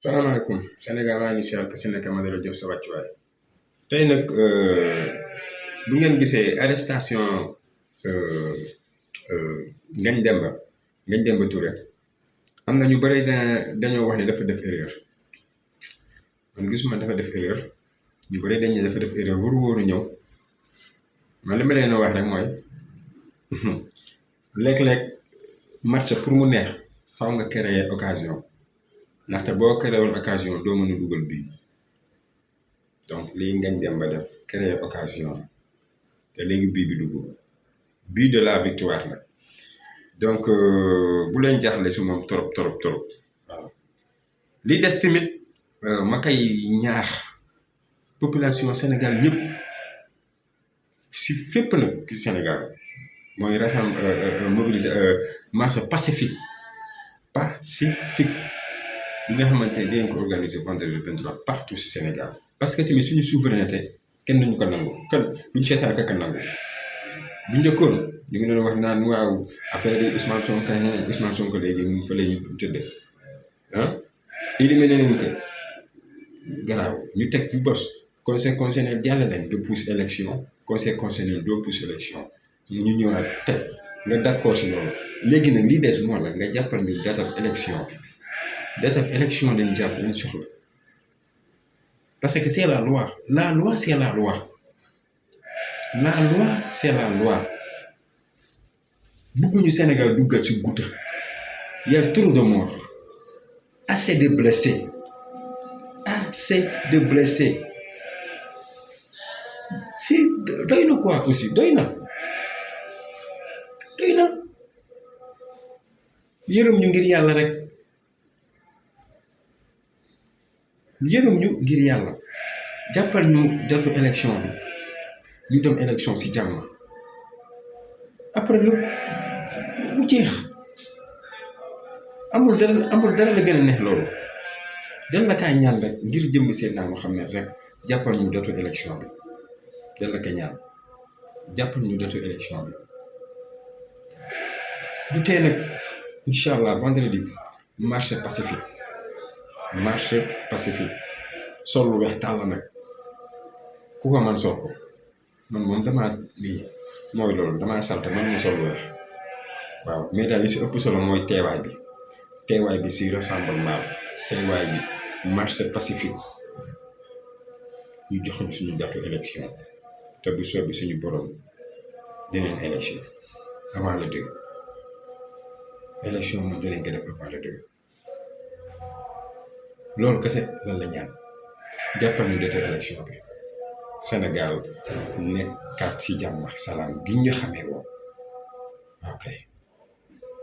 salaamaaleykum Sénégal maa ngi si àll si nekk ma di la jox sa wàccuwaay tey nag bu ngeen gisee arrestation euh, Ngagne Demba Ngagne Demba Touré am na ñu bëri dañoo wax ne dafa def erreur man gisuma dafa def erreur ñu bëri dañ ne dafa def erreur waru woonu ñëw man li ma leen a wax rek mooy léeg-léeg marché pour mu neex faaw nga créer occasion. ndaxte boo créewul occasion doo mën a dugal bii donc lii Ngagne Demba def créer occasion te léegi bii bi dugg bii de la victoire nag donc bu leen jaaxle si moom trop waaw li des tamit ma koy ñaax population Sénégal ñëpp si fépp nag ci Sénégal mooy mobiliser marche pacifique li nga xamante ne dinañ ko organiser vendredi 23 partout ci Sénégal parce que tamit suñu souveraineté kenn duñu ko nangu kenn duñu seetaan ka nangu bu njëkkoon ñu ngi doon wax naan waaw affaire yi Ousmane Sonko léegi mu ngi fa lay ñu tëddee éliminé nañ ko garaaw ñu teg ñu bos conseil constitutionnel jàll leen nga pousse élection conseil constitutionnel doo pousse élection ñu ñëwaat teg nga d'accord ci loolu léegi nag li des moo la nga jàppal ñu datam élection lañ jàpp lañ soxla parce que c'est la loi c'est la loi c'est la loi bëgguñu Sénégal duggat ci goutte y a trop de morts assez de blessés si doy na quoi aussi doy na yërëm ñu ngir yàlla rek yërëm ñu ngir yàlla jàppal ñu datu élection bi ñu dem élection ci jàmm après lu jeex amul dara la gën a neex loolu dal la kaa ñaan rek ngir jëmm Seydina Muhammad rek jàppal ñu datu élection bi dal la kaa ñaan jàppal ñu datu élection bi du tee nag incha allah vendredi marche pacifique sol lu weex tàll nag ku ko man sol ko man moom damaa lii mooy loolu damaa salte man ma sol lu weex waaw mais daal li si ëpp solo mooy teewaay bi si rassemblement bi teewaay bi marche pacifique ñu joxuñ suñu datu élection te bu soobee suñu borom dinañ élection avant le 2 élection moom dinañ ko def avant le 2 loolu kese lan la ñaan jàppal ñu date élection bi Sénégal nekkaat ci jàmm ak salaam gi ñu xamee woon ok